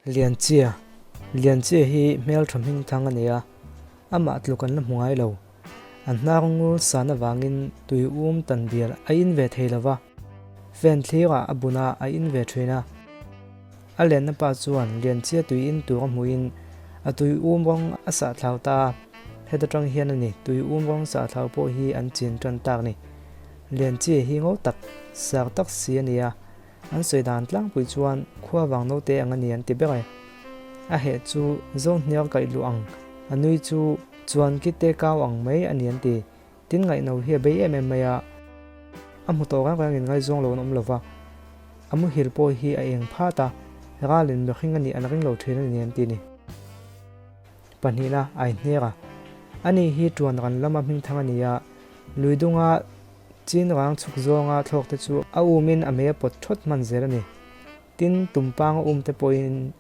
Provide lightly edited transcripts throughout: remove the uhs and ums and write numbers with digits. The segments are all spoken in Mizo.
Lianchia, Lianchia hi hmeltha hmingthang a ni a, amah tluk an la hmu ngai lo. A hnar ngur san avangin tui um tan bial a in ve thei lo va, fan thlirah a bun a, a in ve thin a. A lenna pa chuan Lianchia tui in tur a hmuhin a tui um rawng a sah thlau ta a, heta tang hian a ni tui um rawng sah thlau pawh hi an chin tan tak ni. Lianchia hi ngo tak, sar tak si a ni a, An sawi dan tlangpui chuan khua vang naute ang a ni an ti ber e. A heh chu Zohniar kaih luh ang, a nui chu chuan kite kau ang mai a ni an ti. Tin ngaihno hi a bei em em mai a, a hmu tawh reng reng in ngaizawng lo an awm lo va, a muhil pawh hi a eng phat a, ralin mihring a nih an ring lo thin a ni an ti ni. Pahnihna, Aihniar a. Ani hi tuan ran lama hmingthang a ni a, lui dunga Chin rang chhuk zawnga thlawk te chu a umin a mei a pawt thawt hman zel a ni. Tin, tumpang a um te pawhin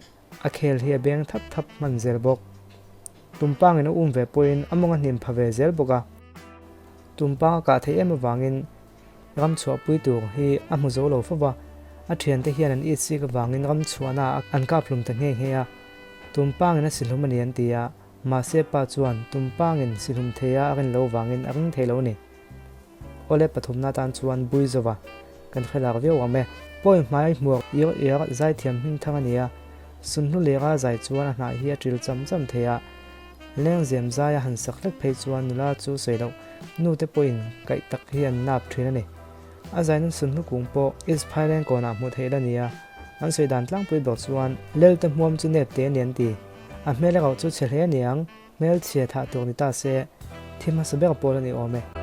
a khel hi a beng thap thap hman zel bawk. Tumpangin a um ve pawhin a mawng a hnim pha ve zel bawk a. Tumpang a kah theih em avangin ram chhuahpui tur hi a hmu zo lo fo va, a thiante hian an it sik avangin ram chhuahna ah an kap hlum ta nghe nghe a. Tumpangin a si hlum a ni an ti a, mahse pa chuan tumpangin si hlum thei a a rin lo vangin a ring thei lo a ni. Awle pathumna atan chuan bui zova kan hre lak viau awm e. Pawi hmai hmuak ir ir zaithiam hmingthang a ni a, sunhlu lera zai chuan a hnah hi a ṭil cham cham thei a, lengzem zai a han sak hlek phei chuan nula chu sawi loh nu te pawhin kaih tak hi an nap ṭhin a ni. A zaina sunhlu kung pawh East Phaileng kawnah hmuh theih la ni a, an sawi dan tlangpui ber chuan Lelte hmuam chu nep te a ni an ti. A hmel erawh chu chhe hle a ni ang. Hmelchhia thah tur ni ta se, thi hmasa ber pawl a ni awm e.